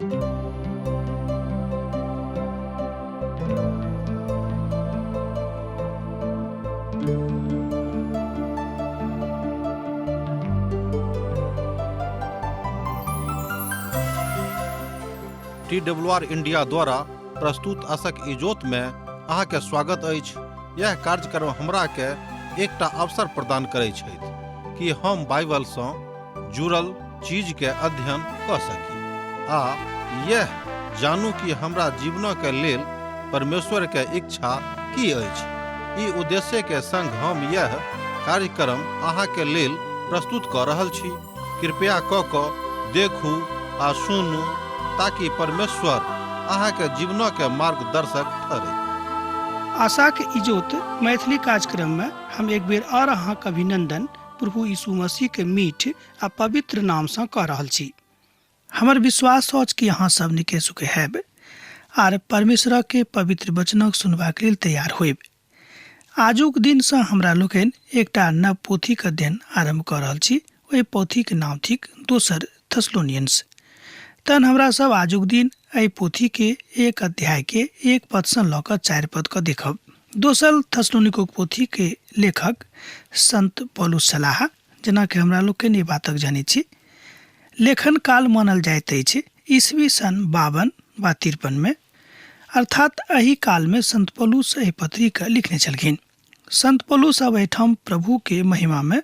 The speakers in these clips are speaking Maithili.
टी डब्ल्यू आर इंडिया द्वारा प्रस्तुत असक इजोत में अहाँके स्वागत अछि। यह कार्यक्रम हमरा के एकटा अवसर प्रदान करै छथि कि हम बाइबल सँ जुड़ल चीज के अध्ययन कऽ सकी आ यह जानू कि हमरा जीवन के लेल परमेश्वर के इच्छा की अछि। ई उद्देश्य के संग हम यह कार्यक्रम अहाँ के लेल प्रस्तुत कऽ रहल छी। कृपया कऽ कऽ देखू आ सुनू ताकि परमेश्वर अहाँ के जीवन के मार्गदर्शक ठहरे। आशाक इजोत मैथिली कार्यक्रम में हम एक बेर और अहाँक अभिनंदन प्रभु यीशु मसीह के मीठ आ पवित्र नाम सँ कऽ रहल छी। हमर विश्वास अछि कि अहाँ सब निके सुखे हैब आर परमेश्वर के पवित्र वचनक सुनबाक लेल तैयार होइब। आजुक दिनसँ हमरा लोकनि एकटा नव पोथीक अध्ययन आरम्भ कऽ रहल छी। ओहि पोथीक नाम थिक दोसर थेसलोनियंस। तहन हमरा सब आजुक दिन एहि पोथीके एक अध्यायके एक पदसँ लऽ कऽ 4 पद कऽ देखब। दोसर थेसलोनिकोक पोथीके लेखक संत पौलुस छलाह, जेनाकि हमरा लोकनि ई बातक जनैत छी। लेखन काल मानल जाइत अछि ईस्वी सन 52 वा 53 में, अर्थात एहि काल में संत पौलुस एहि पत्री के लिखने छलखिन। संत पौलुस अब एहिठाम प्रभु के महिमा में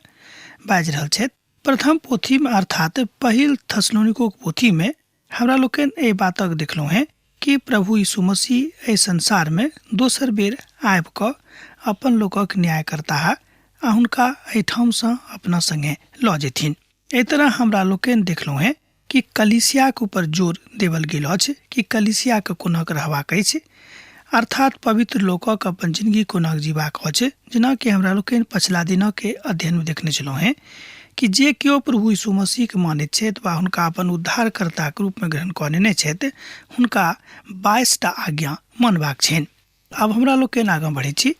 बाजि रहल छथि। प्रथम पोथी में अर्थात पहिल थेसलोनिकोक पोथी में हमरा लोकनि एहि बातक देखलहुँ हेँ कि प्रभु यीशु मसीह एहि संसार में दोसर बेर आबि कऽ अपन लोकक न्याय करताह आ हुनका एहिठामसँ अपना संगे लऽ जेथिन। एहि तरह हमरा लोकनि देखलहुँ हेँ कि कलीसियाक ऊपर जोर देवल गेल अछि कि कलीसियाके कोनाक रहबाक अछि, अर्थात पवित्र लोकक अपन जिंदगी कोनाक जीबाक अछि। जेनाकि हमरा लोकनि पछिला दिनके अध्ययनमे देखने छलहुँ हेँ कि जे केओ प्रभु यीशु मसीहके मानैत छथि वा हुनका अपन उद्धारकर्ताके रूपमे ग्रहण कऽ नेने छथि, हुनका 22टा आज्ञा मानबाक छनि। आब हमरा लोकनि आगाँ बढ़ै छी।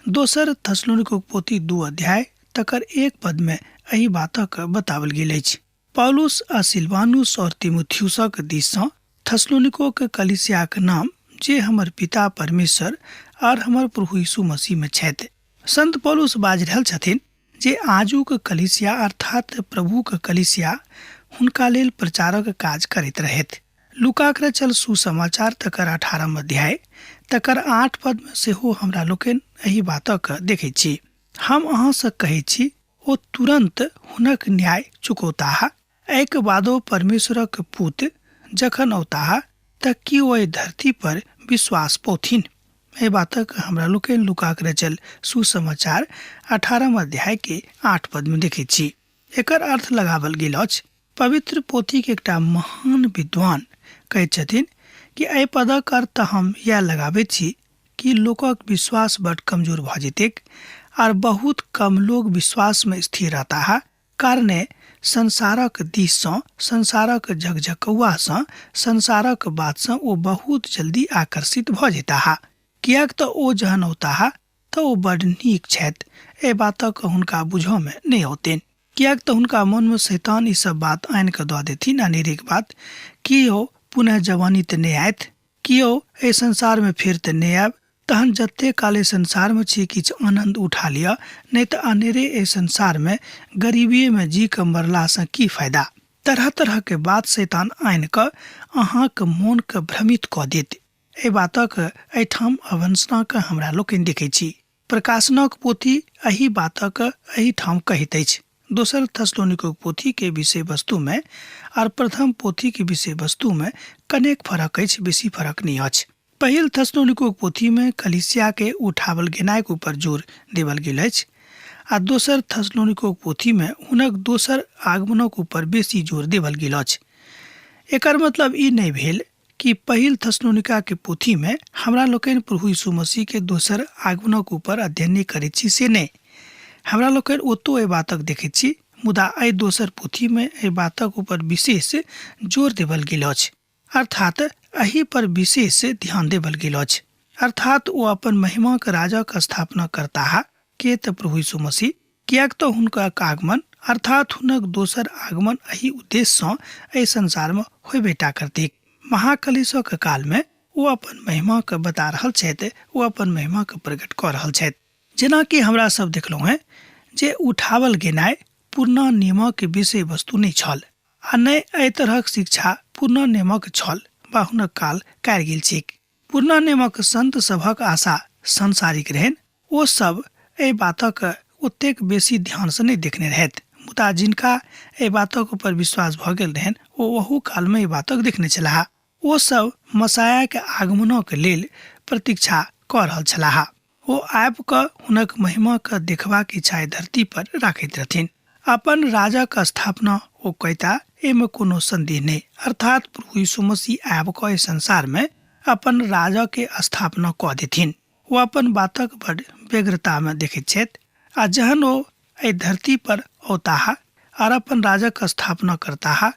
दोसर थेसलोनिकोक पोथी 2 अध्याय तकर 1 पदमे एहि बातक बताओल गेल अछि। पौलुस आ सिलवानुस और तिमुथियुसक दिससँ थेसलोनिकोक कलीसियाक नाम, जे हमर पिता परमेश्वर और हमर प्रभु यीशु मसीह में छथि। संत पौलुस बाजि रहल छथिन जे आजुक कलीसिया अर्थात प्रभुक कलीसिया हुनका लेल प्रचारक काज करैत रहथि। लूकाक रचल सुसमाचार तकर 18 अध्याय तकर 8 पद में सेहो हमरा लोकनि एहि बातक देखैत छी। हम अहाँसँ कहैत छी, ओ तुरन्त हुनक न्याय चुकौताह। एहिके बादो परमेश्वरक पुत जखन औताह तऽ की ओ एहि धरती पर विश्वास पौथिन? एहि बातक हमरा लोकनि लूकाक रचल सुसमाचार 18 अध्याय के 8 पद में देखैत छी। एकर अर्थ लगावल गेल अछि। पवित्र पोथीक एकटा महान विद्वान कहैत छथिन कि एहि पदक अर्थ हम इएह लगाबैत छी कि लोकक विश्वास बड कमजोर भऽ जेतैक आर बहुत कम लोग विश्वास में स्थिर रहताह, कारणे संसारक दिस सँ, संसारक झकझकौआ सँ, संसारक बात सँ ओ बहुत जल्दी आकर्षित भऽ जेताह। किएक तऽ ओ जहन औताह तऽ ओ बड नीक छथि, एहि बातक हुनका बुझऽ में नहि औतनि। किएक तऽ हुनका मन में शैतान ई सब बात आनि कऽ दऽ देथिन अनेरेक बात कि यौ पुनः जवानी तऽ नहि आयत, कि यौ एहि संसार में फेर तऽ नहि आयब, तहन जते काल एहि संसार में छी किछु आनंद उठा लिअ, नहि तऽ अनेरे एहि संसार में गरीबीए में जी कऽ मरला सँ की फायदा। तरह तरह के बात शैतान आनि कऽ अहाँक मोन के भ्रमित कऽ देत। एहि बातक एहिठाम अवंशना के हमरा लोकनि देखैत छी। प्रकाशनक पोथी एहि बातक एहिठाम कहैत अछि। दोसर थेसलोनिकोक पोथी के विषय वस्तु में आर प्रथम पोथी के विषय वस्तु में कनेक फरक अछि, बेसी फरक नहि अछि। पहिल थेसलोनिकोक पोथी में कलीसिया के उठावल गेनाइक ऊपर जोर देवल गेल अछि आ दोसर थेसलोनिकोक पोथी में हुनक दोसर आगमनक ऊपर बेसी जोर देवल गेल अछि। एकर मतलब ई नहि भेल कि पहिल थेसलोनिका के पोथी में हमरा लोकनि प्रभु यीशु मसीह के दोसर आगमनक ऊपर अध्ययन नहि करैत छी से नहि। हमरा लोकनि ओतौ एहि बातक देखैत छी, मुदा एहि दोसर पोथी में एहि बातक ऊपर विशेष जोर देवल गेल अछि, अर्थात एहि पर विशेष ध्यान देवल गेल अछि। अर्थात ओ अपन महिमाक राजक स्थापना करताह के तऽ प्रभु यीशु मसीह, किएक तऽ हुनका आगमन अर्थात हुनक दोसर आगमन एहि उद्देश्य सँ एहि संसार में होयबे टा करतैक। महाकलेशक कालमे ओ अपन महिमाके बता रहल छथि, ओ अपन महिमाके प्रकट कऽ रहल छथि। जेनाकि हमरा सब देखलहुँ हेँ जे उठावल गेनाइ पुरना नियमक विषय वस्तु नहि छल आ नहि एहि तरहक शिक्षा पुरना नियमक छल वा हुनक काल कयल गेल छैक। पुरना नियमक संत सभक आशा सांसारिक रहनि, ओ सब एहि बातक ओतेक बेसी ध्यानसँ नहि देखने रहथि, मुदा जिनका एहि बातक ऊपर विश्वास भऽ गेल रहनि ओ ओहू कालमे एहि बातक देखने छलाह। ओ सब मसायाके आगमनक लेल प्रतीक्षा कऽ रहल छलाह। ओ आबि कऽ हुनक महिमाके देखबाक इच्छा एहि धरती पर राखैत रहथिन। अपन राजक स्थापना ओ कयता एहिमे कोनो संदेह नहि। अर्थात प्रभु यीशु मसीह आबि कऽ एहि संसारमे अपन राजके स्थापना कऽ देथिन। ओ अपन बातक बड व्यग्रतामे देखैत छथि आ जहन ओ एहि धरती पर औताह आर अपन राजक स्थापना करताह,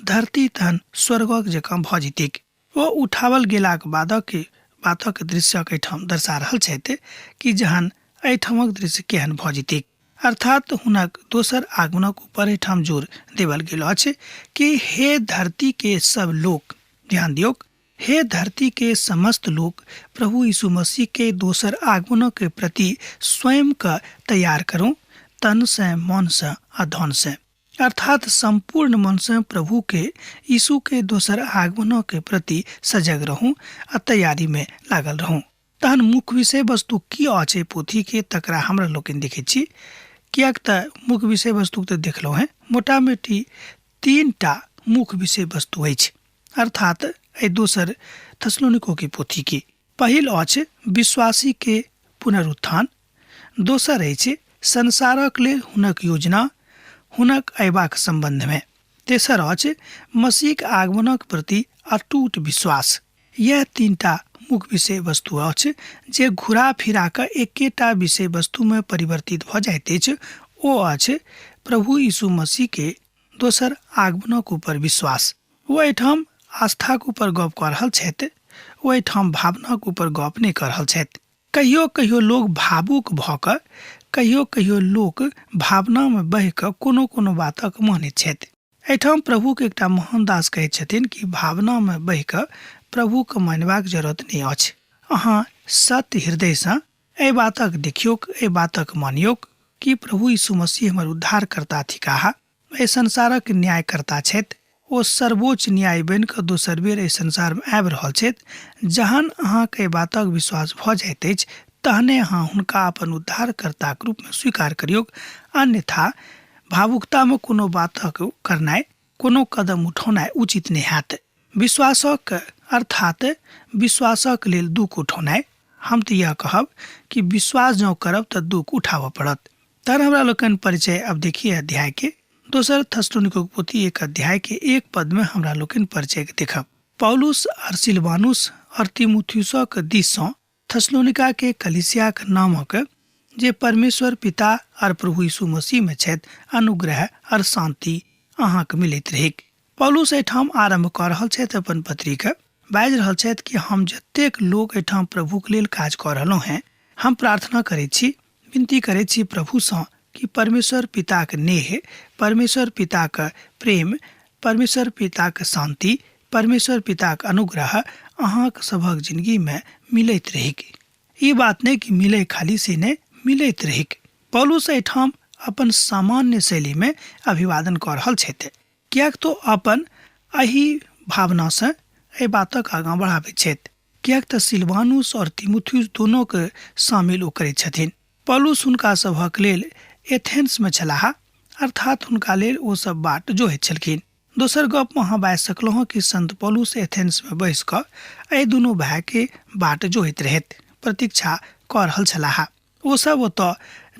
धरती तहन स्वर्गक जकाँ भऽ जेतैक। ओ उठावल गेलाक बादक बातक दृश्यक एहिठाम दर्शा रहल छथि कि जहन एहिठामक दृश्य केहन भऽ जेतैक। अर्थात हुनक दोसर आगमनक ऊपर एहिठाम जोर देवल गेल अछि कि हे धरती के सब लोक, ध्यान दियौक, हे धरती के समस्त लोक प्रभु यीशु मसीह के दोसर आगमनक के प्रति स्वयं के तैयार करू, तन से, मन से आ धन से। अर्थात संपूर्ण मन से प्रभु के यीशु के दोसर आगमनक के प्रति सजग रहू आ तैयारी में लागल रहू। तहन मुख्य विषय वस्तु की अछि पोथी के तकरा हमरा लोकनि देखै छी, किएक तऽ मुख्य विषय वस्तु तऽ देखलहुँ हेँ, मोटामोटी 3टा मुख्य विषय वस्तु अछि। अर्थात एहि दोसर थेसलोनिको के पोथी के पहिल अछि विश्वासी के पुनरुत्थान, दोसर अछि संसारक लेल हुनक योजना, हुनक अयबाक संबंध में, तेसर अछि मसीहक आगमनक प्रति अटूट विश्वास। यह 3टा मुख्य विषय वस्तु अछि जे घुरा फिरा कऽ एकेटा विषय वस्तु में परिवर्तित भऽ जाइत अछि, ओ अछि प्रभु यीशु मसीह के दोसर आगमनक ऊपर विश्वास। ओ एहिठाम आस्थाक ऊपर गप कऽ रहल छथि, ओ एहिठाम भावनाक ऊपर गप नहि कऽ रहल छथि। कहियो कहियो लोक भावुक भऽ कऽ, कहियो कहियो लोक भावनामे बहि कऽ कोनो कोनो बातक मानैत छथि। एहिठाम प्रभुक एकटा महान दास कहैत छथिन कि भावनामे बहि कऽ प्रभुके मानबाक जरूरत नहि अछि। अहाँ सत्य हृदयसँ एहि बातक देखियौक, एहि बातक मानियौक कि प्रभु यीशु मसीह हमर उद्धारकर्ता थिकाह, एहि संसारक न्यायकर्ता छथि। ओ सर्वोच्च न्याय बनि कऽ दोसर बेर एहि संसारमे आबि रहल छथि। जहन अहाँके एहि बातक विश्वास भऽ जाइत अछि तहने अहाँ हुनका अपन उद्धारकर्ताक रूपमे स्वीकार करियौक, अन्यथा भावुकतामे कोनो बातक करनाइ, कोनो कदम उठौनाइ उचित नहि हैत। विश्वासक अर्थात विश्वासक लेल दुःख उठौनाइ, हम तऽ इएह कहब कि विश्वास जँ करब तऽ दुःख उठाबऽ पड़त। तहन हमरा लोकनि परिचय अब देखिए अध्याय के दोसर थेसलोनिकोक पोथी 1 अध्याय के 1 पद में हमरा लोकनि परिचय के देखब। पौलुस और सिलवानुस और तिमुथियुसक दिस सँ थेसलोनिका के कलीसियाक नामक जे परमेश्वर पिता और प्रभु यीशु मसीह में छथि अनुग्रह और शांति अहाँके मिलैत रहैक। पौलुस एहिठाम आरम्भ कऽ रहल छथि अपन पत्रीके, बाजि रहल छथि कि हम जतेक लोक एहिठाम प्रभुके लेल काज कऽ रहलहुँ हेँ, हम प्रार्थना करैत छी, विनती करैत छी प्रभुसँ कि परमेश्वर पिताक नेह, परमेश्वर पिताक प्रेम, परमेश्वर पिताक शांति, परमेश्वर पिताक अनुग्रह अहाँक सभक जिंदगीमे मिलैत रहैक। ई बात नहि कि मिलै खाली से नहि, मिलैत रहैक। पौलुस एहिठाम अपन सामान्य शैलीमे अभिवादन कऽ रहल छथि, किएक तऽ अपन एहि भावनासँ एहि बातक आगाँ बढ़ाबैत छथि, किएक तऽ सिलवानुस और तिमुथियुस दोनोके शामिल ओ करैत छथिन। पौलुस हुनका सभक लेल एथेंसमे छलाह, अर्थात हुनका लेल ओ सब बाट जोहैत छलखिन। दोसर गपमे अहाँ बाजि सकलहुँ हँ कि संत पौलुस एथेंसमे बैस कऽ एहि दुनू भायके बाट जोहैत रहथि, प्रतीक्षा कऽ रहल छलाह। ओ सब ओतऽ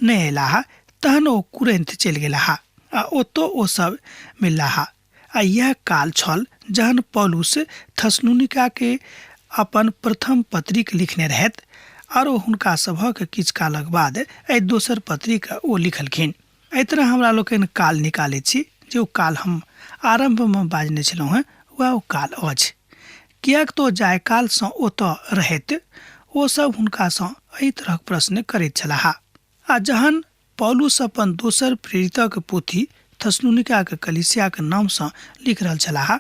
नहि अयलाह, तहन ओ कुरिन्थ चलि गेलाह आ ओतऽ ओ सब मिललाह। आ इएह काल छल जहन पौलुस थेसलोनिकाके अपन प्रथम पत्रिक लिखने रहथि आर ओ हुनका सभक किछु कालक बाद एहि दोसर पत्रिक ओ लिखलखिन। एहि तरह हमरा लोकनि काल निकालैत छी जे ओ काल हम आरम्भमे बाजने छलहुँ हेँ वएह ओ काल अछि। किएक तऽ जाहि कालसँ ओतऽ रहैत ओ सब हुनकासँ एहि तरहक प्रश्न करैत छलाह। आ जहन पौलुस अपन दोसर प्रेरितक पोथी थेसलोनिकाक कलीसियाक नामसँ लिख रहल छलाह,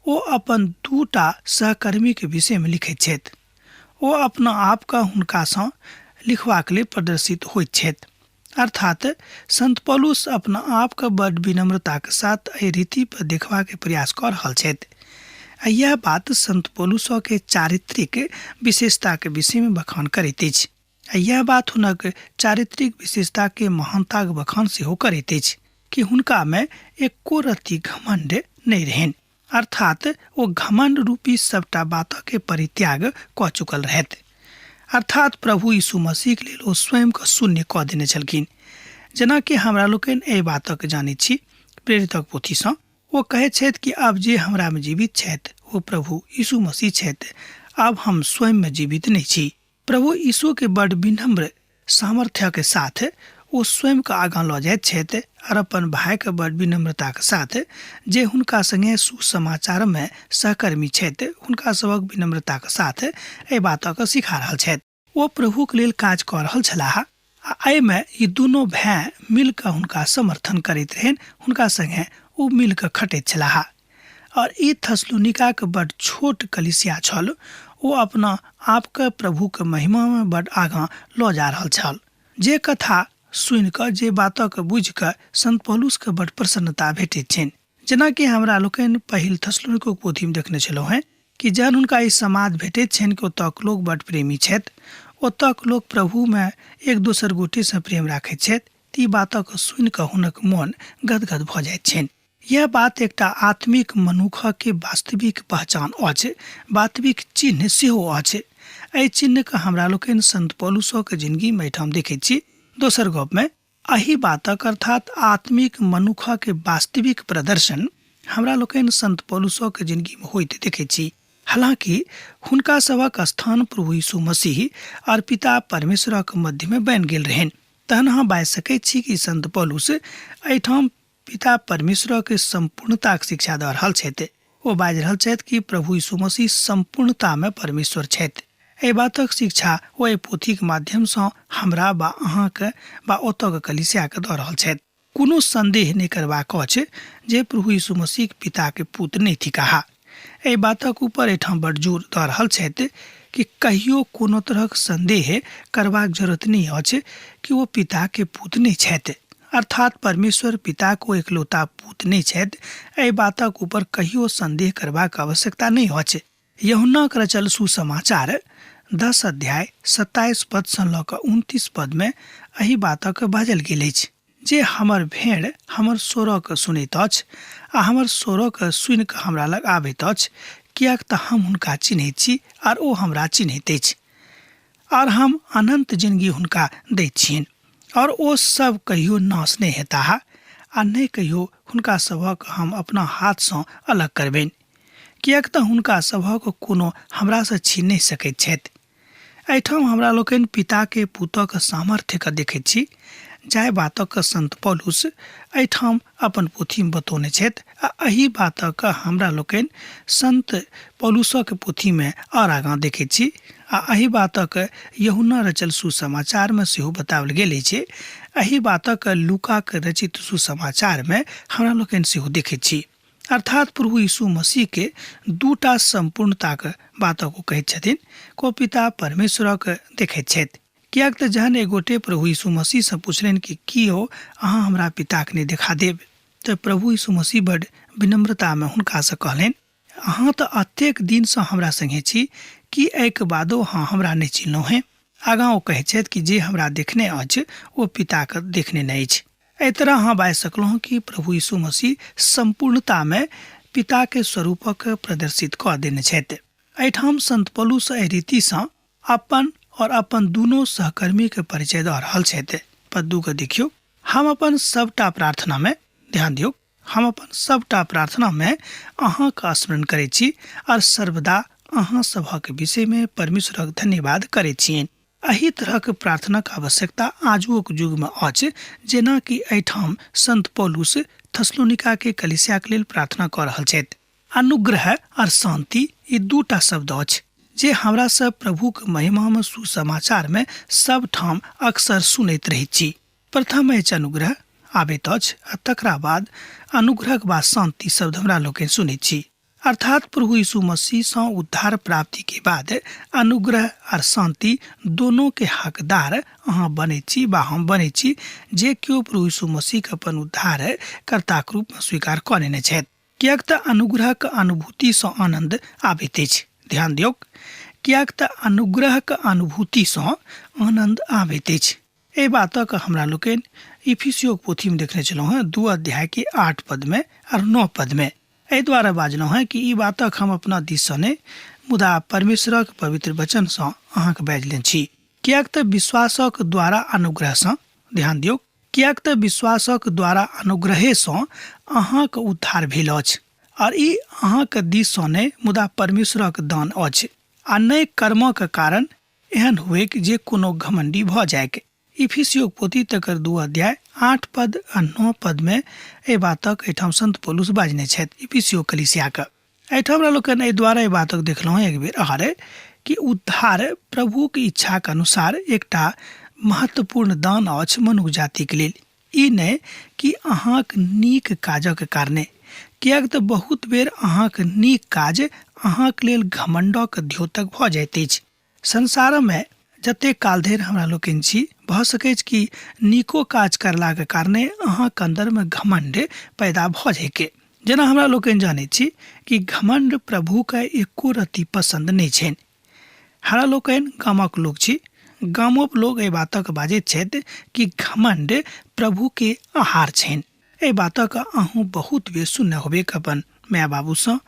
ओ अपन दूटा सहकर्मीके विषयमे लिखैत छथि। ओ अपना आपके हुनकासँ लिखबाक लेल प्रदर्शित होइत छथि। अर्थात संत पौलुस अपना आपके बड विनम्रताके साथ एहि रीति पर देखबाक प्रयास कऽ रहल छथि। आ इएह बात संत पौलुसके चारित्रिक विशेषताके विषयमे बखान करैत अछि। आ इएह बात हुनक चारित्रिक विशेषताके महानताक बखान सेहो करैत अछि कि हुनकामे एको रत्ती घमण्ड नहि रहनि। अर्थात ओ घमण्ड रूपी सबटा बातके परित्याग कऽ चुकल रहथि। अर्थात प्रभु यीशु मसीहके लेल ओ स्वयंके शून्य कऽ देने छलखिन। जेनाकि हमरा लोकनि एहि बातक जानैत छी प्रेरितक पोथीसँ ओ कहैत छथि कि आब जे हमरामे जीवित छथि ओ प्रभु यीशु मसीह छथि, आब हम स्वयंमे जीवित नहि छी। प्रभु यीशुके बड विनम्र सामर्थ्यके साथ ओ स्वयंके आगाँ लऽ जाइत छथि आओर अपन भायके बड विनम्रताके साथ जे हुनका सङ्गे सुसमाचारमे सहकर्मी छथि हुनका सभक विनम्रताके साथ एहि बातके सिखा रहल छथि। ओ प्रभुके लेल काज कऽ रहल छलाह आ एहिमे ई दुनू भाय मिलकऽ हुनका समर्थन करैत रहनि, हुनका सङ्गे ओ मिलकऽ खटैत छलाह। आओर ई थसलुनिकाके बड छोट कलिसिया छल, ओ अपना आपके प्रभुके महिमामे बड आगाँ लऽ जा रहल छल। जे कथा सुनिकऽ, जे बातके बुझिकऽ संत पौलुसके बड प्रसन्नता भेटैत छनि। जेनाकि हमरा लोकनि पहिल थसलुनिको पोथीमे देखने छलहुँ हेँ कि जहन हुनका ई समाद भेटैत छनि कि ओतऽक लोक बड प्रेमी छथि, ओतऽक लोक प्रभुमे एक दोसर गोटेसँ प्रेम राखैत छथि, तऽ ई बातक सुनिकऽ हुनक मोन गदगद भऽ जाइत छनि। यह बात एकटा आत्मिक मनुखके वास्तविक पहचान अछि, वास्तविक चिन्ह सेहो अछि। एहि चिन्हके हमरा लोकनि संत पौलुसक जिनगीमे एहिठाम देखैत छी। दोसर गपमे एहि बातक अर्थात आत्मिक मनुखके वास्तविक प्रदर्शन हमरा लोकनि संत पौलुसक जिनगीमे होइत देखैत छी। हालांकि हुनका सभक स्थान प्रभु यीशु मसीह आओर पिता परमेश्वरक मध्यमे बनि गेल रहनि। तहन अहाँ बाजि सकैत छी कि संत पौलुस एहिठाम पिता परमेश्वरक सम्पूर्णताक शिक्षा दऽ रहल छथि। ओ बाजि रहल छथि कि प्रभु यीशु मसीह सम्पूर्णतामे परमेश्वर छथि। एहि बातक शिक्षा ओ एहि पोथीक माध्यमसँ हमरा वा अहाँके वा ओतऽके कलीसियाके दऽ रहल छथि। कोनो सन्देह नहि करबाक अछि जे प्रभु यीशु मसीह पिताके पुत नहि थिकाह। एहि बातक ऊपर एहिठाम बड जोर दऽ रहल छथि कि कहियो कोनो तरहक सन्देह करबाक जरूरत नहि अछि कि ओ पिताके पुत नहि छथि। अर्थात परमेश्वर पिताक ओ एकलौता पुत नहि छथि, एहि बातक ऊपर कहियो सन्देह करबाक आवश्यकता नहि अछि। यूहन्नाक रचल सुसमाचार 10 अध्याय 27 पदसँ लऽ कऽ 29 पदमे एहि बातक बाजल गेल अछि जे हमर भेड़ हमर स्वरक सुनैत अछि आ हमर स्वरक सुनि कऽ हमरा लग आबैत अछि, किएक तऽ हम हुनका चिन्हैत छी आर ओ हमरा चिन्हैत अछि, आर हम अनन्त जिनगी हुनका दैत छियनि, आओर ओ सब कहियो नाश नहि हेताह आ नहि कहियो हुनका सभक हम अपना हाथसँ अलग करबनि, किएक तऽ हुनका सभक कोनो हमरासँ छीन नहि सकैत छथि। एहिठाम हमरा लोकनि पिताके पुतक सामर्थ्यके देखैत छी, जाहि बातक संत पौलुस एहिठाम अपन पोथीमे बतौने छथि आ एहि बातक हमरा लोकनि संत पौलुसक पोथीमे आओर आगाँ देखैत छी आ एहि बातक यूहन्ना रचल सुसमाचारमे सेहो बताओल गेल अछि। एहि बातक लूकाक रचित सुसमाचारमे हमरा लोकनि सेहो देखैत छी। अर्थात प्रभु यीशु मसीह के दूटा सम्पूर्णताक बातक ओ कहैत छथिन को पिता परमेश्वरक देखैत छथि। किएक तऽ जहन एक गोटे प्रभु यीशु मसीहसँ पुछलनि कि की हो अहाँ हमरा पिताके नहि देखा देब, तऽ प्रभु यीशु मसीह बड विनम्रतामे हुनकासँ कहलनि, अहाँ तऽ अतेक दिनसँ हमरा सङ्गे छी, की एहिके बादो अहाँ हमरा नहि चिन्हलहुँ हेँ? आगाँ ओ कहैत छथि कि जे हमरा देखने अछि ओ पिताके देखने नहि अछि। एहि तरह अहाँ बाजि सकलहुँ कि प्रभु यीशु मसीह सम्पूर्णतामे पिताके स्वरूपक प्रदर्शित कऽ देने छथि। एहिठाम संत पौलुस एहि रीतिसँ अपन और अपन दुनू सहकर्मी के परिचय दऽ रहल छथि। पद 2 के देखियौ, हम अपन सबटा प्रार्थना में, ध्यान दियौ, हम अपन सबटा प्रार्थना में अहाँके स्मरण करैत छी और सर्वदा अहाँ सभक विषय में परमेश्वरक धन्यवाद करैत छियनि। एहि तरहक प्रार्थनाक आवश्यकता आजुक युग में अछि, जेना कि एहिठाम संत पौलुस थसलोनिका के कलीसियाक लेल प्रार्थना कऽ रहल छथि। अनुग्रह और शांति ई दूटा शब्द अछि जे हमरा सब प्रभुक महिमामे सुसमाचारमे सब ठाम अक्सर सुनैत रहैत छी। प्रथम अछि अनुग्रह आबैत अछि आ तकरा बाद अनुग्रहक बाद शांति शब्द हमरा लोकनि सुनैत छी। अर्थात प्रभु यीशु मसीह सँ उद्धार प्राप्ति के बाद अनुग्रह और शांति दोनों के हकदार अहाँ बनै छी बा हम बनै छी, जे केओ प्रभु यीशु मसीह के अपन उद्धार कर्ताक रूप में स्वीकार कऽ लेने छथि। किएक तऽ अनुग्रहक अनुभूतिसँ आनन्द आबैत अछि। ध्यान दियौक, किएक तऽ अनुग्रहक अनुभूतिसँ आनन्द आबैत अछि। एहि बातक हमरा लोकनि इफिसियोक पोथीमे देखने छलहुँ हेँ, 2 अध्यायके 8 पदमे आर 9 पदमे। एहि द्वारे बाजलहुँ हेँ कि ई बातक हम अपना दिससँ नहि, मुदा परमेश्वरक पवित्र वचनसँ अहाँके बाजि लेने छी। किएक तऽ विश्वासक द्वारा अनुग्रहसँ, ध्यान दियौक, किएक तऽ विश्वासक द्वारा अनुग्रहेसँ अहाँक उद्धार भेल अछि, और ई अहाँक दिससँ नहि, मुदा परमेश्वरक दान अछि, आ नहि कर्मक कारण एहन हुएक जे कोनो घमंडी भऽ जाइक। इफिसियोक पोथी तकर 2 अध्याय 8 पद आ 9 पदमे एहि बातक एहिठाम संत पौलुस बाजने छथि इफिसियो कलीसियाक। एहिठाम हमरा लोकनि एहि द्वारा एहि बातक देखलहुँ एक बेर आर कि उद्धार प्रभुक इच्छाक अनुसार एकटा महत्वपूर्ण दान अछि मनुख जातिक लेल। ई नहि कि अहाँक नीक काजक कारणे, किएक तऽ बहुत बेर अहाँक नीक काज अहाँक लेल घमण्डक द्योतक भऽ जाइत अछि। संसारमे जतेक काल धरि हमरा लोकनि छी, भऽ सकैछ कि नीको काज करलाक कारणे अहाँक अन्दरमे घमण्ड पैदा भऽ जाइके। जेना हमरा लोकनि जानैत छी कि घमण्ड प्रभुके एको रत्ती पसन्द नहि छनि। हमरा लोकनि गामक लोक छी, गामोक लोक एहि बातक बाजैत छथि कि घमण्ड प्रभुके आहार छनि। एहि बातक अहूँ बहुत बेर सुनने होबेक अपन माय बाबूसँ,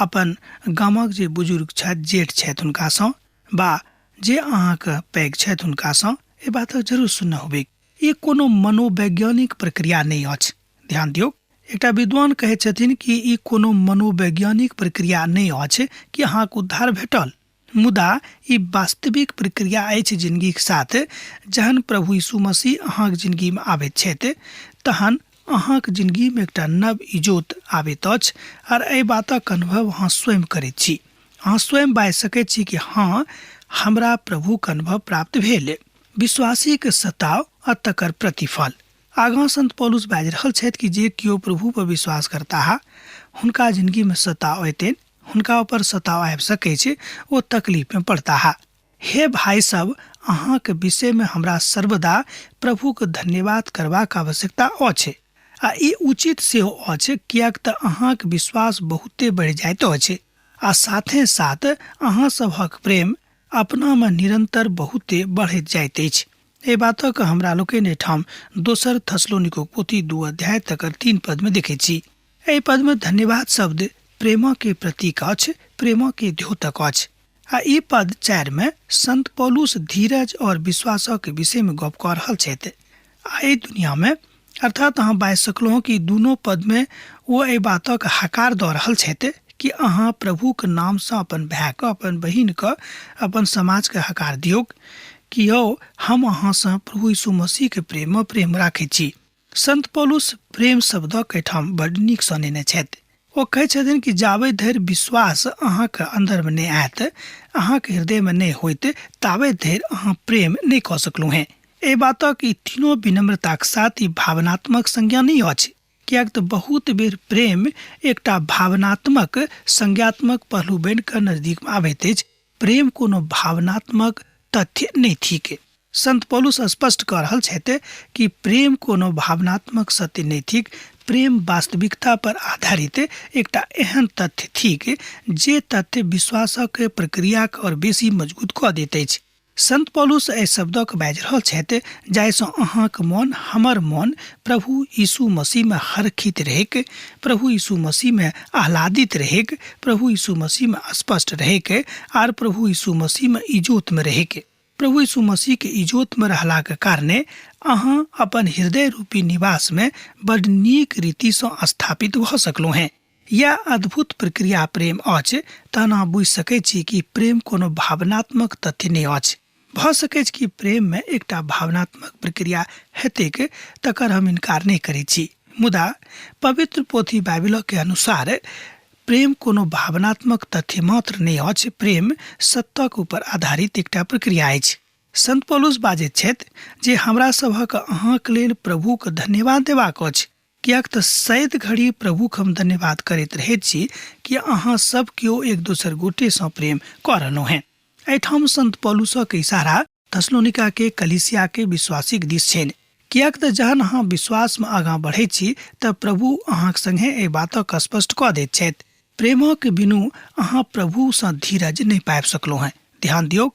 अपन गामक जे बुजुर्ग छथि, जेठ छथि हुनकासँ, बा जे अहाँके पैघ छथि हुनकासँ एहि बातक जरूर सुनने होबेक। ई कोनो मनोवैज्ञानिक प्रक्रिया नहि अछि। ध्यान दियौ, एकटा विद्वान कहै छथिन कि ई कोनो मनोवैज्ञानिक प्रक्रिया नहि अछि कि अहाँके उद्धार भेटल, मुदा ई वास्तविक प्रक्रिया अछि जिंदगीक साथ। जहन प्रभु यीशु मसीह अहाँक जिंदगीमे आबैत छथि तहन अहाँक जिंदगीमे एकटा नव इजोत आबैत अछि, आर एहि बातक अनुभव अहाँ स्वयं करैत छी। अहाँ स्वयं बाजि सकैत छी कि हाँ, हमरा प्रभुक अनुभव प्राप्त भेल। विश्वासीक सताव आ तकर प्रतिफल। आगाँ संत पौलुस बाजि रहल छथि कि जे केओ प्रभु पर विश्वास करताह हुनका जिंदगीमे सताव अयतनि, हुनका ऊपर सताव आबि सकै छै, ओ तकलीफमे पड़ताह। हे भाइ सब, अहाँक विषयमे हमरा सर्वदा प्रभुक धन्यवाद करबाक आवश्यकता अछि, आ ई उचित सेहो अछि, किएक तऽ अहाँक विश्वास बहुते बढ़ि जाइत अछि, आ साथे साथ अहाँ सभक प्रेम अपनामे निरन्तर बहुते बढ़ैत जाइत अछि। एहि बातक हमरा लोकनि एहिठाम दोसर थसलोनिको पोथी 2 अध्याय तकर 3 पदमे देखैत छी। एहि पदमे धन्यवाद शब्द प्रेमके प्रतीक अछि, प्रेमके द्योतक अछि। आ ई पद 4 मे संत पौलुस धीरज और विश्वासक विषयमे गप कऽ रहल छथि। आ एहि दुनियामे, अर्थात अहाँ बाजि सकलहुँ कि दुनू पदमे ओ एहि बातक हकार दऽ रहल छथि कि अहाँ प्रभुक नामसँ अपन भायके, अपन बहिनके, अपन समाजके हकार दियौक कि यौ हम अहाँसँ प्रभु यीशु मसीहके प्रेममे प्रेम राखैत छी। संत पौलुस प्रेम शब्दक एहिठाम बड्ड नीकसँ नेने छथि। ओ कहै छथिन कि जाबे धरि विश्वास अहाँके अन्दरमे नहि आयत, अहाँके हृदयमे नहि होइत, ताबे धरि अहाँ प्रेम नहि कऽ सकलहुँ हेँ। एहि बातक ई तीनो विनम्रताक साथ ई भावनात्मक संज्ञा नहि अछि, किएक तऽ बहुत बेर प्रेम एकटा भावनात्मक संज्ञात्मक पहलू बनि कऽ नजदीकमे आबैत अछि। प्रेम कोनो भावनात्मक तथ्य नहि थिक। संत पौलुस स्पष्ट कऽ रहल छथि कि प्रेम कोनो भावनात्मक सत्य नहि थिक, प्रेम वास्तविकता पर आधारित एकटा एहन तथ्य थिक जे तथ्य विश्वासक प्रक्रियाके आओर बेसी मजबूत कऽ दैत अछि। संत पौलुस एहि शब्दक बाजि रहल छथि जाहिसँ अहाँक मन, हमर मन प्रभु यीशु मसीहमे हरखित रहैक, प्रभु यीशु मसीहमे आह्लादित रहैक, प्रभु यीशु मसीहमे स्पष्ट रहैक आर प्रभु यीशु मसीहमे इजोतमे रहैक। प्रभु यीशु मसीहके इजोतमे रहलाक कारणे अहाँ अपन हृदय रूपी निवासमे बड नीक रीतिसँ स्थापित भऽ सकलहुँ हेँ। यैह अद्भुत प्रक्रिया प्रेम अछि। तहन अहाँ बुझि सकैत छी कि प्रेम कोनो भावनात्मक तथ्य नहि अछि। भऽ सकैछ कि प्रेममे एकटा भावनात्मक प्रक्रिया हेतैक, तकर हम इनकार नहि करैत छी, मुदा पवित्र पोथी बाइबिलके अनुसार प्रेम कोनो भावनात्मक तथ्य मात्र नहि अछि, प्रेम सत्यक ऊपर आधारित एकटा प्रक्रिया अछि। संत पौलुस बाजैत छथि जे हमरा सभक अहाँक लेल प्रभुक धन्यवाद देबाक अछि। किएक तऽ सैद घड़ी प्रभुक हम धन्यवाद करैत रहैत छी कि अहाँ सब केओ एक दोसर गोटेसँ प्रेम कऽ रहलहुँ हेँ। एहिठाम संत पौलुसक इशारा थसलोनिका के कलिसिया के विश्वासीक दिस छनि, किएक तऽ जहन अहाँ विश्वासमे आगाँ बढ़ैत छी तऽ प्रभु अहाँक संगे एहि बातक स्पष्ट कऽ दैत छथि। प्रेमक बिनु अहाँ प्रभुसँ धीरज नहि पाबि सकलहुँ हेँ। ध्यान दियौक,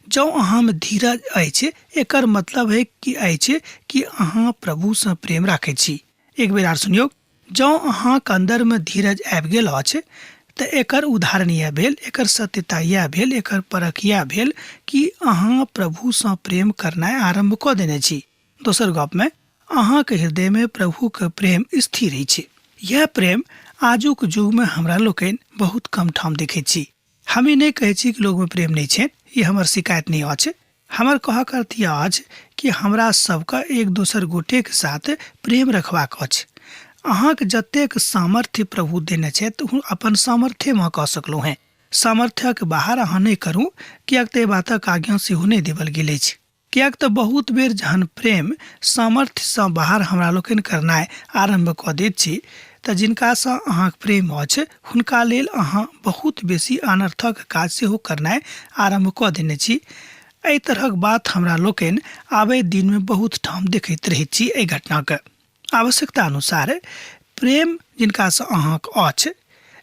जँ अहाँमे धीरज अछि एकर मतलब है कि अछि कि अहाँ प्रभुसँ प्रेम राखैत छी। एक बेर आर सुनियौक, जँ अहाँक अन्दरमे धीरज आबि गेल अछि तऽ एकर उदाहरण इएह भेल, एकर सत्यता इएह भेल, एकर परख इएह भेल कि अहाँ प्रभुसँ प्रेम करनाइ आरम्भ कऽ देने छी। दोसर गपमे अहाँक हृदयमे प्रभुक प्रेम स्थिर अछि। इएह प्रेम आजुक युगमे हमरा लोकनि बहुत कम ठाम देखैत छी। हम ई नहि कहै छी कि लोकमे प्रेम नहि छै, ई हमर शिकायत नहि अछि। हमर कहक अर्थ यह अछि कि हमरा सबके एक दोसर गोटेके साथ प्रेम रखबाक अछि। अहाँके जतेक सामर्थ्य प्रभु देने छथि अपन सामर्थ्यमे कऽ सकलहुँ हेँ। सामर्थ्यक बाहर अहाँ नहि करू, किएक तऽ एहि बातक आज्ञा सेहो नहि देबल गेल अछि। किएक तऽ बहुत बेर जहन प्रेम सामर्थ्यसँ बाहर हमरा लोकनि करनाइ आरम्भ कऽ दैत छी तऽ जिनकासँ अहाँक प्रेम अछि हुनका लेल अहाँ बहुत बेसी अनर्थक काज सेहो करनाइ आरम्भ कऽ देने छी। एहि तरहक बात हमरा लोकनि आबै दिनमे बहुत ठाम देखैत रहैत छी। एहि घटनाके आवश्यकता अनुसार प्रेम जिनकासँ अहाँक अछि,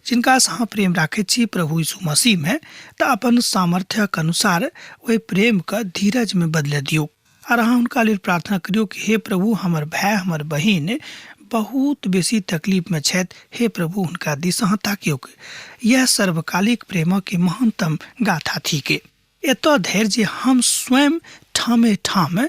जिनकासँ अहाँ प्रेम राखैत छी प्रभु यीशु मसीहमे, तऽ अपन सामर्थ्यक अनुसार ओहि प्रेमके धीरजमे बदलि दियौ आर अहाँ हुनका लेल प्रार्थना करियौ कि हे प्रभु, हमर भाय हमर बहिन बहुत बेसी तकलीफमे छथि, हे प्रभु हुनका दिस अहाँ ताकियौ। यह सर्वकालिक प्रेमक महानतम गाथा थिक। एतऽ धरि जे हम स्वयं ठामे ठाम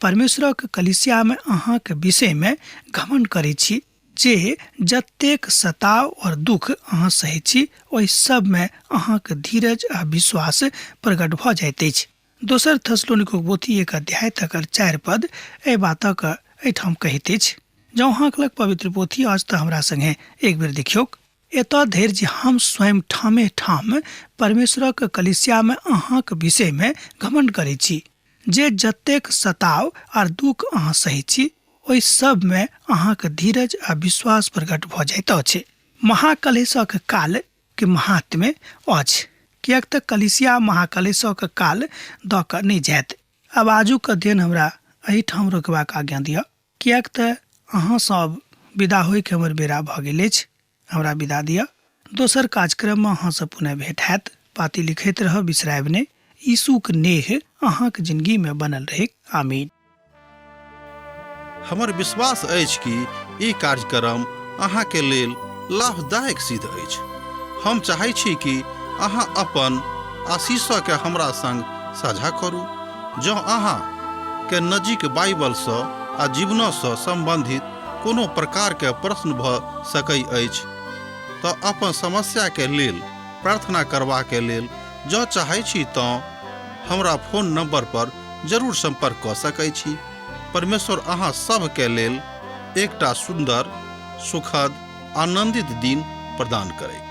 परमेश्वरक कलिसियामे अहाँक विषयमे घमण्ड करै छी जे जतेक सताव और दुख अहाँ सहै छी ओहि सबमे अहाँक धीरज आ विश्वास प्रकट भऽ जाइत अछि। दोसर थसलोनिकोक पोथी 1 अध्याय तकर 4 पद एहि बातक एहिठाम कहैत अछि। जँ अहाँक लग पवित्र पोथी अछि तऽ हमरा संगे एक बेर देखियौक। एतऽ धरि जे हम स्वयं ठामे ठाम परमेश्वरक कलिसियामे अहाँक विषयमे घमण्ड करै छी जे जतेक सताव आर दुख अहाँ सहै छी ओहि सबमे अहाँक धीरज आ विश्वास प्रकट भऽ जाइत अछि। महाकलेशक काल के महात्म्य अछि, किएक तऽ कलिसिया महाकलेशक काल दऽ कऽ नहि जायत। आब आजुक अध्ययन हमरा एहिठाम रोकबाक आज्ञा दिअ, किएक तऽ अहाँ सब विदा होइके हमर बेरा भऽ गेल अछि। हमरा विदा दिअ, दोसर कार्यक्रममे अहाँसँ पुनः भेंट हैत। पाती लिखैत रहब, बिसरायब नहि। यीशुक नेह अहाँक जिंदगीमे बनल रहैक। आमीन। हमर विश्वास अछि कि ई कार्यक्रम अहाँके लेल लाभदायक सिद्ध अछि। हम चाहै छी कि अहाँ अपन आशीषके हमरा संग साझा करू। जँ अहाँ के नजीक बाइबलसँ आ जीवनसँ सम्बन्धित कोनो प्रकारके प्रश्न भऽ सकै अछि तऽ अपन समस्याके लेल प्रार्थना करबाके लेल जँ चाहै छी तँ हमरा फोन नंबर पर जरूर संपर्क कऽ सकै छी। परमेश्वर अहाँ सभके लेल एकटा सुन्दर, सुखद, आनंदित दिन प्रदान करैक।